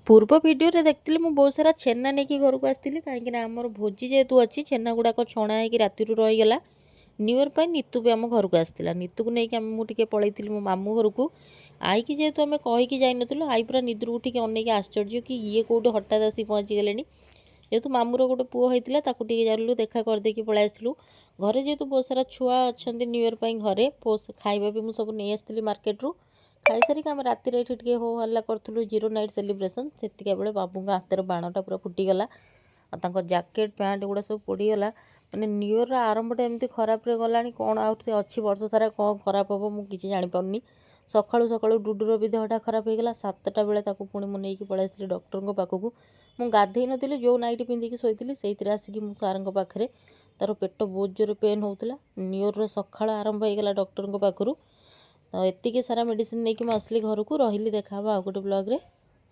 ପୂର୍ବ ଭିଡ଼ିଓରେ ଦେଖିଥିଲି, ମୁଁ ବହୁତ ସାରା ଛେନା ନେଇକି ଘରକୁ ଆସିଥିଲି, କାହିଁକିନା ଆମର ଭୋଜି ଯେହେତୁ ଅଛି, ଛେନା ଗୁଡ଼ାକ ଛଣା ହେଇକି ରାତିରୁ ରହିଗଲା। ନ୍ୟୁ ଇୟର୍ ପାଇଁ ନିତୁ ବି ଆମ ଘରକୁ ଆସିଥିଲା। ନିତୁକୁ ନେଇକି ମୁଁ ଟିକେ ପଳେଇଥିଲି ମୋ ମାମୁଁ ଘରକୁ। ଆଇକି ଯେହେତୁ ଆମେ କହିକି ଯାଇନଥିଲୁ, I ପୁରା ନିଦରୁ ଉଠିକି ଅନେଇକି ଆଶ୍ଚର୍ଯ୍ୟ କି ଇଏ କେଉଁଠି ହଠାତ୍ ଆସି ପହଞ୍ଚିଗଲେଣି। ଯେହେତୁ ମାମୁଁର ଗୋଟେ ପୁଅ ହେଇଥିଲା, ତାକୁ ଟିକେ ଗଲୁ ଦେଖା କରିଦେଇକି ପଳେଇ ଆସିଲୁ। ଘରେ ଯେହେତୁ ବହୁତ ସାରା ଛୁଆ ଅଛନ୍ତି, ନ୍ୟୁ ଇୟର୍ ପାଇଁ ଘରେ ଖାଇବା ବି ମୁଁ ସବୁ ନେଇ ଆସିଥିଲି ମାର୍କେଟରୁ। ଖାଇସାରିକି ଆମେ ରାତିରେ ଏଠି ଟିକେ ହୋ ହଲ୍ଲା କରୁଥିଲୁ, ଜିରୋ ନାଇଟ୍ ସେଲିବ୍ରେସନ୍। ସେତିକି ବେଳେ ବାବୁଙ୍କ ହାତରେ ବାଣଟା ପୁରା ଫୁଟିଗଲା ଆଉ ତାଙ୍କ ଜ୍ୟାକେଟ୍, ପ୍ୟାଣ୍ଟ ଗୁଡ଼ା ସବୁ ପୋଡ଼ିଗଲା। ମାନେ ନ୍ୟୁ ଇୟର୍ର ଆରମ୍ଭଟା ଏମିତି ଖରାପରେ ଗଲାଣି। କ'ଣ ଆଉ ସେ ଅଛି ବର୍ଷ ସାରା କ'ଣ ଖରାପ ହେବ, ମୁଁ କିଛି ଜାଣିପାରୁନି। ସକାଳୁ ସକାଳୁ ଡୁଡୁର ବି ଦେହଟା ଖରାପ ହେଇଗଲା। 7ଟା ବେଳେ ତାକୁ ପୁଣି ମୁଁ ନେଇକି ପଳେଇ ଆସିଲି ଡକ୍ଟରଙ୍କ ପାଖକୁ। ମୁଁ ଗାଧେଇ ନଥିଲି, ଯେଉଁ ନାଇଟି ପିନ୍ଧିକି ଶୋଇଥିଲି ସେଇଥିରେ ଆସିକି ମୁଁ ସାର୍ଙ୍କ ପାଖରେ। ତାର ପେଟ ବହୁତ ଜୋରେ ପେନ୍ ହେଉଥିଲା। ନ୍ୟୁ ଇୟର୍ର ସକାଳ ଆରମ୍ଭ ହେଇଗଲା ଡକ୍ଟରଙ୍କ ପାଖରୁ। ତ ଏତିକି ସାରା ମେଡ଼ିସିନ ନେଇକି ମୁଁ ଆସିଲି ଘରକୁ। ରହିଲି, ଦେଖା ହେବ ଆଉ ଗୋଟେ ବ୍ଲଗ୍ରେ।